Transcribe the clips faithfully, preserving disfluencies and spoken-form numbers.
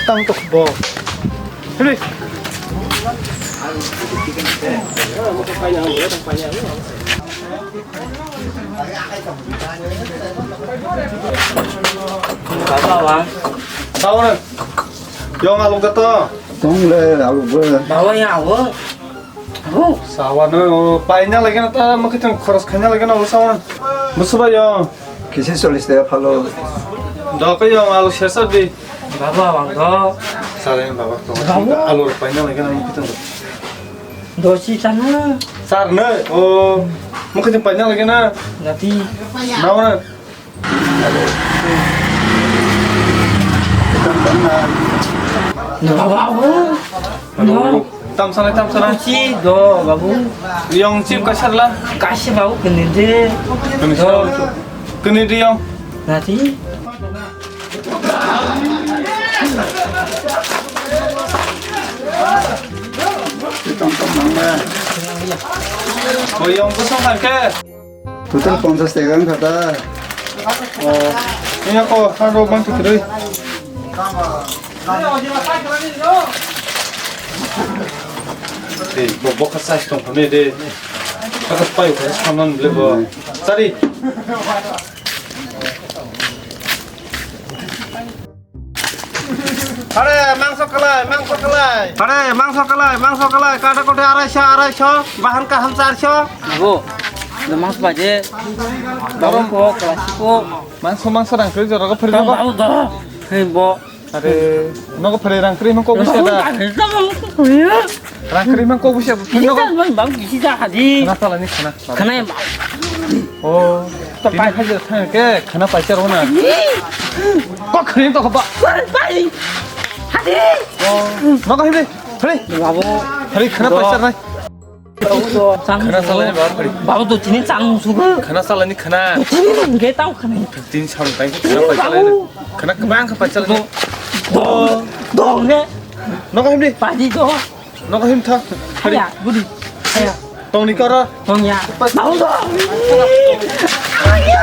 Tang tok bo. Hei. Baba, bang. Tahu na? Yang alung kata. Tong le, alung be. Bawa ya, awo. Awo. Sawa no, paina lagi na ta, mukhe tong khoros khaina lagi na, sawa. Musuba yo. Kisi chollish taka phalo. Dok yo, alu sesa di. Baba, bang do. Sare baba to. Baba. Alu paina lagi na, mukhe tong. Dosi sana. Sar no, o, mukhe tong paina lagi na. Dati. Nawa na. No, babu. No. Tam sana, tam sana. Kuchi do, babu. Yang chip kasar la. Kasi babu, kene de. Kene Do. sa. Kene de yang. Nanti. Tam tam nang na. Oh, yang kosong kan ke? Total ponchash taka wngkha ta. Oh, ini aku kan roban tu kiri. Hei, bo, bo kha size tong phane de. Kha pai kha samnan ble bo. Sari. Hare, mangso kalai, mangso kalai. Hare, mangso kalai, mangso kalai. Kada kote arai sho, arai sho. Bahan kaham char sho. Abo, do mangso baje. Borom ko, klasiko. Mangso, mangso rang kri jora ko phri Bang ko. Bau do. Hei bo. Are, nogo phre rang kri mangko busia da. Rang kri mangko busia. Nogo. Bang bang kisi da hadi. Khana sala ni khana. Khana ya bang. Oh, to pai hajar thang ke khana paisa rona. Ko khri to ba. Pai. Hadi. Oh, nogo hini. Hri. Babo. Hri khana paisa nai. Khana salai ni babu. Babu do tini chang sugo. Khana salai ni khana. Do tini nung ge tau khana. Tin sam tai khana pai salai ni. Khana kebang kha pai salai ni. Do. Do nge. Nogo him di. Paji do. Nogo him tha. Haya, budi. Haya. Tong ni kara. Tong ya. Babu do. Haya.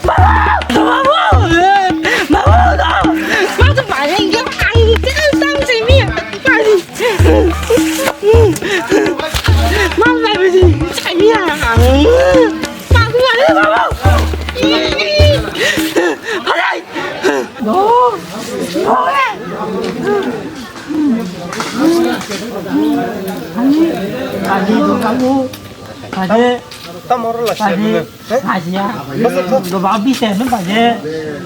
Babu. Babu. Babu do. Babu paji nge ang tini chang simi. Paji. Mam lai biji, chai ya. Pak mare babo. Hai. Do. Do. Ani, ani do kamu. Ade. Tam oro la. Ade. Asia. Basa, basa. Do babi se men baje.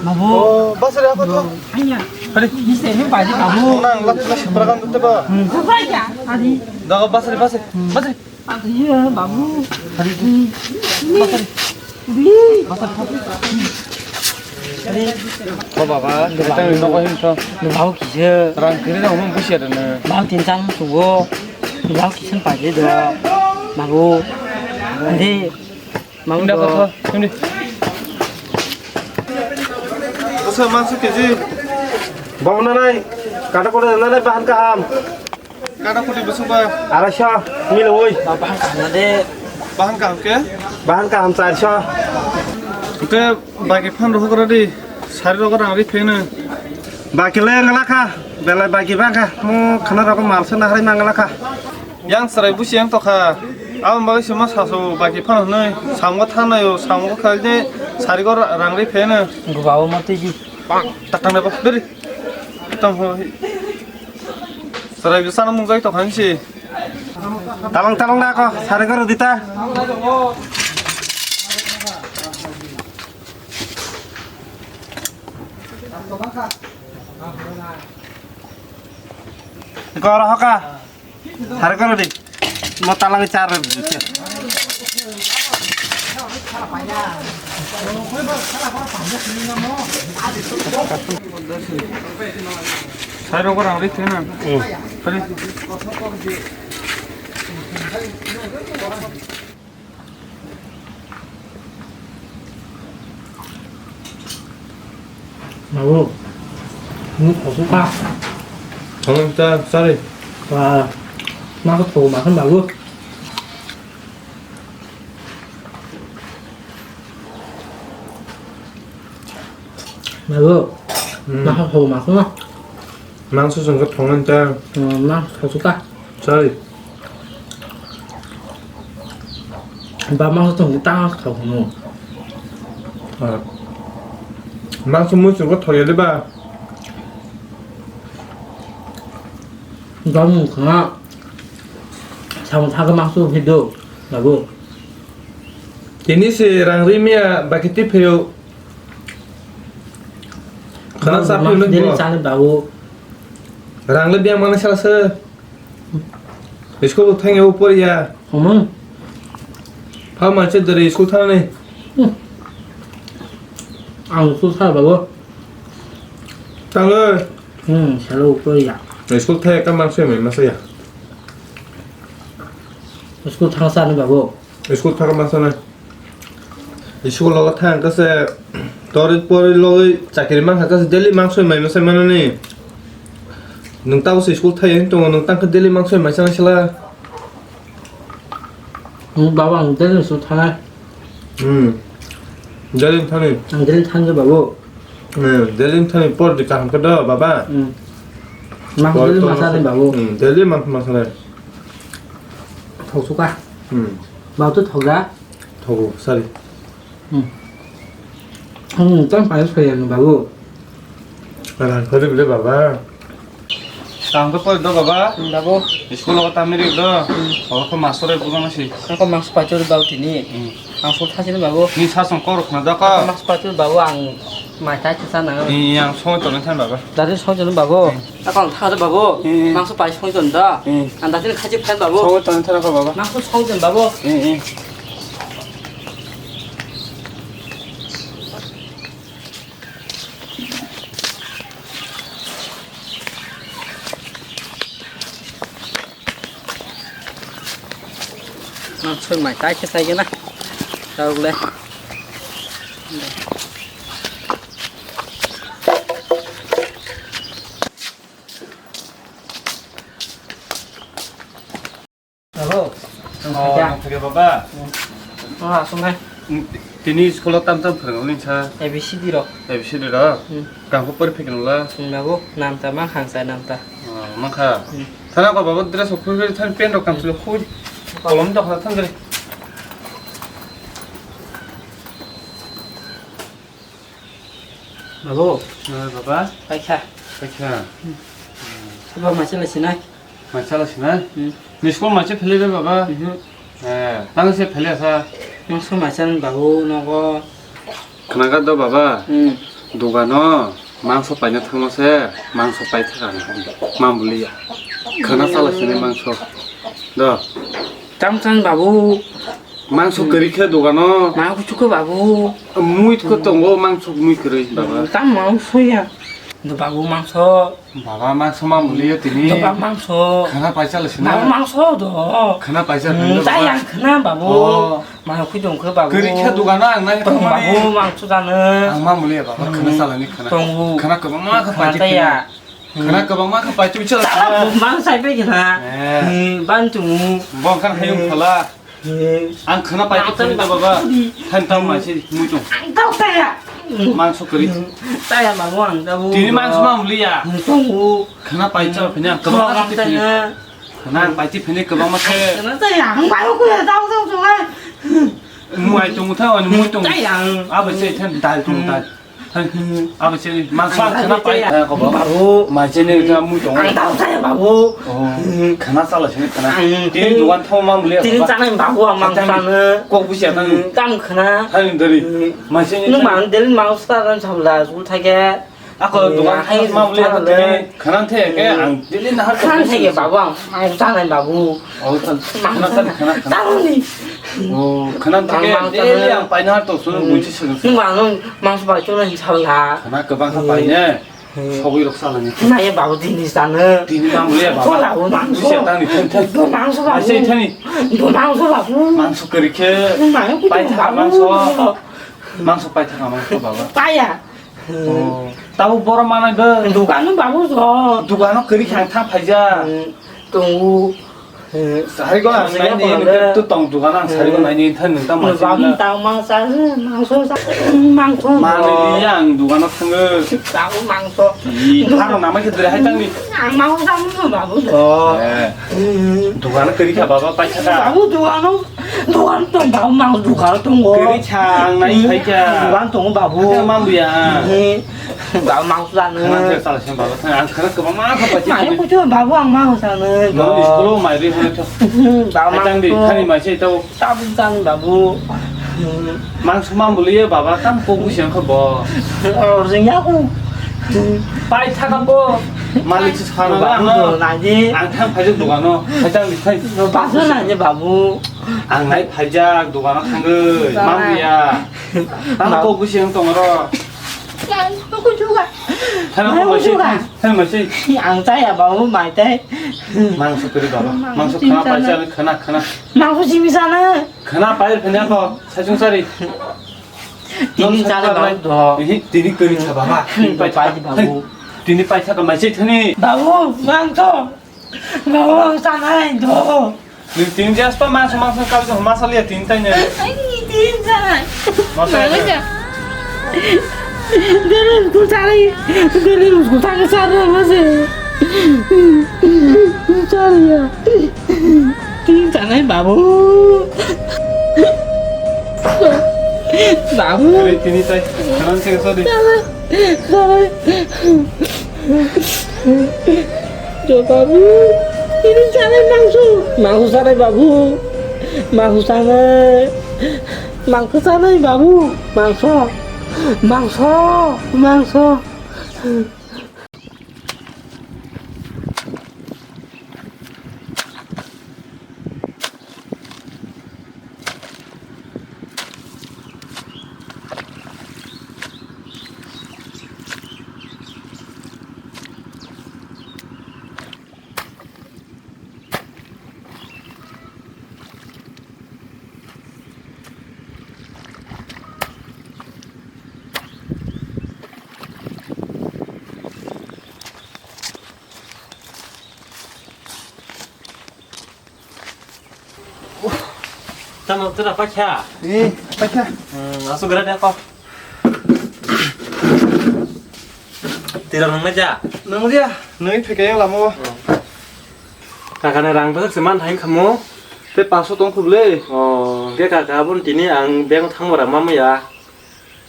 Babu. Oh, basa re apa tu? Anya. Hari. Bise men baje babu. Nang lak lak seprakan tu ba. Hmm. Apa ya? Adi. Daga basa re basa. Hmm. Basa re. Adia babu. Hari. Hmm. Basa re. Bi. Basa re. Hari. Ko baba, kita ni nogo him to. Babu kisa. Rang kiri na umum busia dana. Babu tin chang sugo. Babu kisa baje do. Babu. Adi. Inda kotho, hindi. Bwswk mangso kg. Bong nanai, kata kota nanai bahan kaham. Kata koti bwswk ba? Araisa, mil oi. Ba-, bahan kaham na de. Bahan kaham ke? Bahan kaham charisa. Oke, bagi phan rohok radi, sari rohok rang ri pheno. Bagi le ngalakha, belai bagi bangkha, mo khana rohok malsa nahari mangalakha. Yang chwrai busi yang tokha. Aboni bagwi se ma sasu baki phano hwnwi samungo thangnai o, samungo khaide sarigo ra-, rang ri pheno. Gubao ma tigi. Takang deba beri. Tang ho. Chwrai bisa nang mungjai tokha nisi. Talang talang da ko sarigo rw dita. Goro hoka. Sari koro di. Mo talang char. Sari koro ang ri thena. Hmm. Sari. Babu, ini kopi pak. Kamu kita cari. Wah, makan tuh, makan babu. Babu, hmm, mangso thogo mangso no. Mangso chwng khe thongmani ta. Hmm, mangso thoksuka. Sorry. Ba mangso thong ta thok no. Ah. Mangso mui chwng khe thok ya de ba. Ba mung khna. Samung thang mangso video. Babu. Tini se rang ri miya bakiti phayo. Khana sa philung bo. Chani babu. Rang le biang mangna sala se. School thang yo por ya. Humung. Pha ma che dere school thang ni. Hmm. Ang school thang babu. Tang le. Hmm, salo por ya. School thang ka mang se mai ma se ya. School thang sa ni babu. School thang ma sa na. School logo thang khe se tori pori logoi chakri mankha khe se daily mangsoi mai mwsai manani. Nwng tabuk se school thai tongo, nwng tang khe daily mangsoi mai chana sila. Nwng baba ang daily school thanai. Hmm. Daily thani. Ang daily thangkhe babu. Hmm, daily thani por di kaham khe do baba. Hmm. Mang daily masani babu. Hmm, daily mang masani. Thoksuka. Hmm. Bau tu thokra. Thogo, sorry. Hmm. Hmm, tang pai phai ang babu. Rang kori bile baba. Tang ko pori do baba. Hmm, babu. School lo tamni ri do. Hmm. Oro ko master e buga masi. Ang ko mangso pai chori babu tini. Hmm. Ang so thasi ni babu. Ni sa song kor khna da ka. Mangso pai chori babu ang mai thai thasa na. Ni ang so to ni than baba. Dari so to ni babu. Hmm. Ako ang thang de babu. Hmm. Mangso pai so to da. Hmm. Ang dati ni khachi phan babu. So to ni than ko baba. Mangso so to babu. Hmm, hmm. Mangsoi mai tai khe sai gana. Tawk le. Hello. Oh, nang thage baba. Oh, asung hai. Tini school o tam tam phwrwng ling sa. A B C D rok. A B C D rok. Hmm. Kangkho pori phiknula. Hmm, babu, namta ma khangsa namta. Oh, makha. Hmm. Thana ko baba dress ko phuri than pen rok kamslo khui. Kolom dok na than dre. Babu. Eh, baba. Paikha. Paikha. Hmm. Baba, macha lai sinai. Macha lai sinai? Hmm. Ni school macha phele be baba? Mhm. Eh, tang se phele sa. Mangso macha ni babu nogo. Khnaga do baba. Hmm. Dogano mangso paina thangma se, mangso pai thaka ni. Mambuliya. Khana chala sinai mangso. Do. Tam chan babu. Mangso kwrwi khe dogano. Ma kuchuk khe babu. Mui khe tongo, mangso mui kwrwi baba. Tam mangso ya. Do babu mangso. Baba mangso ma muliyo tini. Do baba mangso. Khana paisa le sina. Baba mangso do. Khana paisa le sina. Chaya khana babu. Oh. Ma khwi dong khe babu. Kwrwi khe dogano ang nai tong babu mangso jano. Ang ma muliya baba khana salani khana. Tongo. Khana kwbangma khe paisa ya. Khana kwbangma khe paisa chala. Bumang sai bai khana. Eh. Ban tumu. Bong khan hayung phala. Ang khana pai tong da baba. Han tang ma se mui tong. Ang tau saya. Mangso kwrwi. Saya ma mo ang tau. Tini mangso ma muliya. Tong. Khana pai cha phina kwbang ma. Khana pai ti phina kwbang ma se. Khana saya ang bai ko ya tau tau tong ai. Mui tong tha ani mui tong. Saya. Abo se than dal tong dal. Abo chini mangsa khana pai. Babu. Mai chini ka mui tong. Ang tau saya babu. Oh, khana chala sini khana. Tini dogan thang ma muliya. Tini chanai babu ang mangsa no. Kok busia tang. Tam khana. Hai dari. Mai chini. Nung mang del mangsa dan sabla sul thage. Ako dogan thang ma muliya tini. Khana the ke ang tini nahar khana thage babu ang. Ang chanai babu. Oh, khana, khana, khana, khana. Tangni. Oh, khana thake daily ang paina to sunu bunchi sunu. Nung ang mangso bai chuna hin sabla. Khana kwbang kha paine. Sogwi rok salani. Naya babu tini sana. Tini mang le baba. Ko la mangso. Busia tangni thani thani. Do mangso babu. Ase thani. Do mangso babu. Mangso kwrwi khe. Nung mangso pai tha mangso. Mangso pai tha mangso baba. Paya. Oh, tabo boro manai bo. Dogano babu so. Dogano kwrwi khang thang phaija. Hmm, tongo. Sari ko ang nai ni, tu tong dukan ang sari ko nai ni, than nung tang ma. Bang tang mang sa, mangso sa, mangso. Mangso ni ang dukan ang thang. Tang mangso. Ih, thang nama ke dere hai tang ni. Ang mangso sa mangso babu. Oh. Dukan kari kha baba pai kha. Babu dukan, dukan tong babu mangso dukan tong. Kari kha ang nai pai kha. Dukan tong babu. Mambu ya. Baba mangso sana. Khana sal sing baba sana. Ang khana kebang ma kha pachi. Mai kuchu babu ang mangso sana. Nong di school mai ri hana cho. Baba mangso. Ai tang di khani mai se to. Tabuk tang babu. Mangso mam buli ye baba tam ko bu siang kha bo. Or sing ya ku. Pai tha ka bo. Malik se khana babu na. Ang thang phai dukano. Ai tang di thai. Baso na je babu. Ang nai phai jak dukano thang ge. Mam ya. Tam ko bu siang tong ro. Thana ko masi, thana masi. Ang chaya babu mai tai. Mangso kari baba. Mangso khana paisa khana khana. Mangso simi sana. Khana pai phanya ko sachung sari. Tini sana babu do. Tini kari cha baba. Tini pai babu. Tini paisa ka masi thani. Babu mangso. Babu ang sanai do. Nung tin jas pa mas mas kal ko mas liya tin tai ne. Ai tin sanai. Mas ai. Dere ku sanai. Dere ku sanai sana mas. Sanai ya. Tin sanai babu. Babu. Dere tini tai. Kanan se so di. Sanai. Jo babu, ini sanai mangso. Mangso sanai babu. Mangso sanai. Mangso sanai babu. Mangso. Mangso. Mangso. Tamo tira pakya. Eh, pakya. Hmm, asu gerak dia kok. Tira nang meja. Nang dia, nang pheke yang lamo. Kaka ne rang besok seman thain kamu. Te paso tong khuble. Oh, ke kaka bun tini ang beng thang bara mamu ya.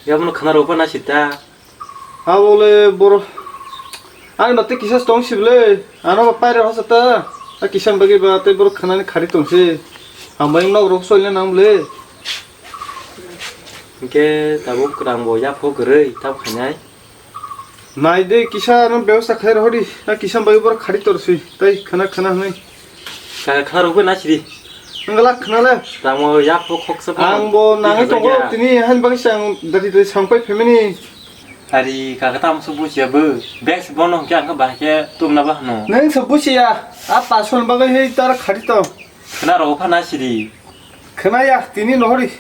Ya bun khana ropa na sita. Abole boro. Ani mate kisa tong sible. Ano ba paira hasa ta. A kisa bagwi ba te boro khanani khari tong si. Ang bai nok rok soile nang ble. Ke tabuk rang bo ya pho gre ta khainai. Nai de kisa ano bebosta khai rohori. A kisa bagwi boro khari tor si. Tai khana khana hwnwi. Ka khana rok na siri. Ang la khana le. Tamo ya pho khok sa pho. Ang bo nang tongo tini han bagwi sang dati dati sang pai family. Ari kaka tam su busia bo. Bag se bono hwnkhe ang khe bahai khe tumna ba hwno. Nang se busia. A pasal bagwi hei tar khari to. Khna rw pha na siri. Khna ya tini nohori.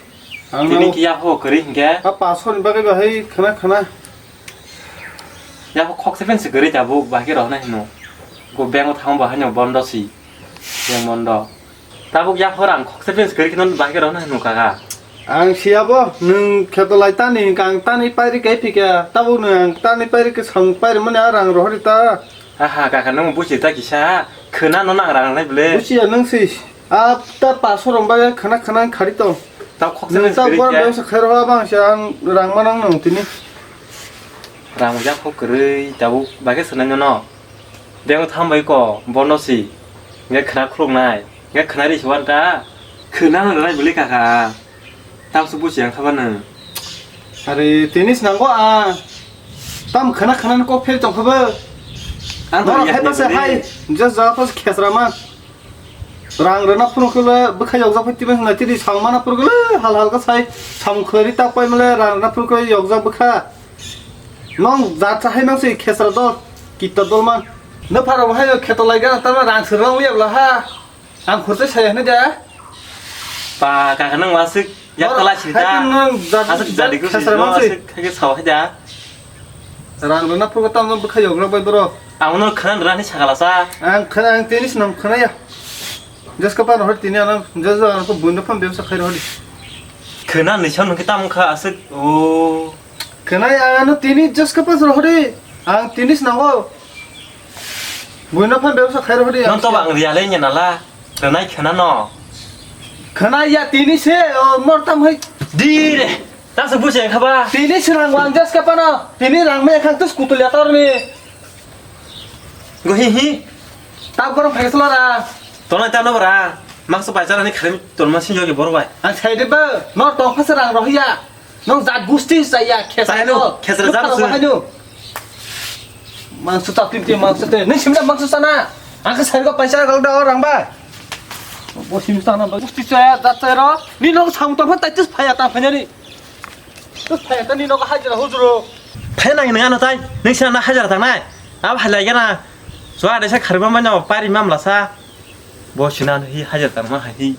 Ang tini no. Kiya ho kwrwi hwnkhe. A pasal bagwi bahai khna khna. Ya ho khok se pen se kwrwi tabuk bahai khe rohna hino. Go bank o thang bahai no bondo si. Yang bondo. Tabuk ya phor ang khoksa fence kwrwi kheno bahai rok no hinwi kaka. Ang siya bo, nwng kheto lai tani, ang tani pairi kai phika, tabuk nwng ang tani pairi ke samung pairi mani a rang rohori ta. Aha, kaka nwng busi ta kisa, khwna no nang rang nai ble. Busi ya nwng si, a ta paso rong bai khwna khwna khari tong. Ta khoksa nwng fence ta kwrwi bor khe. Bang sa khairo ha bang sa ang rang manang nwng tini. Rang jak khok kwrwi tabuk bahai khe swnai no. Deng thang bai ko bono si. Nge khwna khuluk nai. Nge khwna ri si wan ta. Khwna no rai bwlwi kaka. Tam su buchi ang khaba nang. Are tenis nango a. Tam khwna khwna ni kok phel tong khaba. Ang to ya hai ta se hai. Just ja ta khesra ma. Rang rwna phuru khe le bwkha yokjak phai tibes na tiri samung mana phuru khe le hal hal ka sai samung khwlai ta pai male rang rwna phuru khe yokjak bwkha. Nong jat chahai mang se khesra dol, kitta dol man. No pharo hai kheto lai ga tama rang sirang uya bla ha. Ang khurte saya ne da. Pa kaka nang wasik yak tala sita. Nong jat asik jadi ku khesra mang se. Kage saw hai da. Rang rwna phuru tam no bwkha yok rok bai bro. Ang no khana rani sakala sa. Ang khana ang tenis nong khana ya. Jeska pa rohor tini ano, jeska ano buino phan bebsa khai rohor. Khena ni chang nungke tam kha aswk o. Khena ya ano tini jeska pa rohor. Ang tini snango. Buino phan bebsa khai rohor. Nang to bang riale nya nala. Khena khena no. Khena ya tini se o mor tam hai. Di re. Ta se buje kha ba. Tini srang wang jeska pa no. Tini rang me khang tus kutul ya tor ni. Go hi hi. Tap gorong phai sala ra. Tonai tano bra. Maksa bai jara ni kharim ton ma sin jogi bor bai. Ang sai de ba. No tong phasa rang rohiya. Nong jat gusti saya khesa. Sai no, khesa jat su. Haino. Mangsa ta tin tin mangsa te. Ni simda mangsa sana. Ang ka sai go paisa gal da rang ba. Bo sim sana ba. Gusti saya jat saya ro. Ni nong sam to pha tai tis phaya ta phanya ni. Tus phai ta ni nogo hajira hujuro. Phai nang nang ano tai. Nang sina na hajira tang nai. Ab halai gana. Swa de sa kharba ma no pari mamla sa. Bo sina hi hajira tang ma hi.